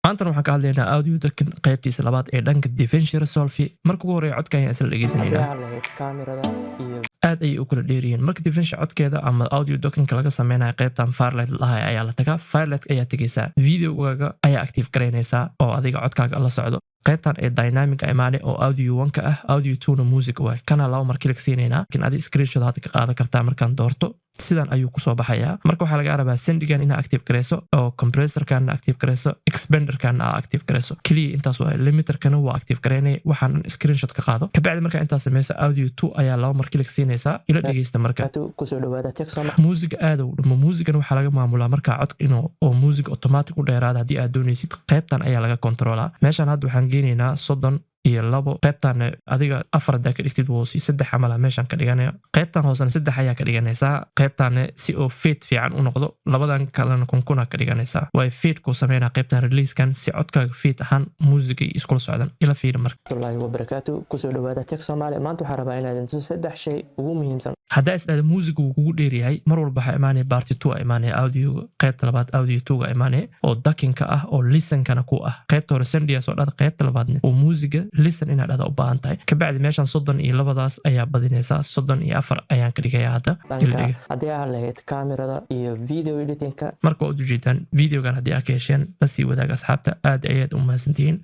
Maantana waxaan ka hadlaynaa audio ducking qaybtiisa labaad ee dhanka DaVinci Resolve. Marka ugu horeeya codka ayaan isla Haddii dhegeysanayna. Aad lahayd kaamirada iyo Aad ayay u kala dheeryihiin. Marka DaVinci codkeeda ama audio duckingka laga sameynaya, qaybtan Fairlight lahay ayaa la tagaa. Fairlight ayaa tegaysaa, videogaaga ayaa active garaynaysaa oo adiga codkaaga la socdo. Qaybtan ee dynamic imaane oo audio one ka ah, audio two na music waay. Kana laba mar click siinaynaa, laakiin adi screenshot hadda ka qaadan kartaa. Markaan doorto, sidan ayuu kusoo baxayaa. Marka waxaa laga rabaa sendigan inaa active garayso oo compressorkan active garayso, expanderkan aa active garayso. Keliya intaas waa. Limiterkana waa active garaynaya. Waxaan screenshot ka qaado. Kabacdi markaa intaas sameyso, audio two ayaa laba mar click siinaysaa. Ila dhegeysta marka. Kusoo dhawaada Texoma. Muusiga aad u dhamo. Muusigan waxaa laga maamulaa markaa codka inuu oo muusig automatic u dheeraada haddii aad doonaysid, qaybtan ayaa laga kontroolaa. Meeshan hadda waxaan geenaynaa 32. Qaybtan adiga 4 hadaa ka dhigtid, wuu si 3 camala meeshan ka dhiganaya. Qaybtan hoosena 3 ayaa ka dhiganaysaa. Qaybtan si oo fade fiican u noqdo, labadan kalena kunkuna ka dhiganaysaa. Waay fade kuu sameynaa qaybtan releasekan, si codkaaga fade ahaan muusiga iskula socdan. Ila fiiri marka. Wallaahi wabarakaatu. Kusoo dhawaada Tech Soomaali. Maanta waxaan rabaa inaad intuso saddex shay ugu muhiimsan. Haddaa isdhahda muusiga wuu kugu dheeryahay, mar walba waxaa imaanaya part two a imaanaya, audio qaybta labaad, audio two-ga imaanaya oo duckingka ah oo listenkana ku ah. Qaybta hore sendia soo dhahda, qaybta labaadna oo muusiga listen inaad dhahda u baahan tahay. Kabacdi meeshan 32daas ayaa badinaysaa. 34 ayaan ka dhigaya hadda. Dhanka haddii aad lahayd kaamirada iyo video editingka. Marka waad ujeedaan videogan. Haddii aad ka hesheen, la sii wadaag asxaabta. Aad ayaad u mahadsantihiin.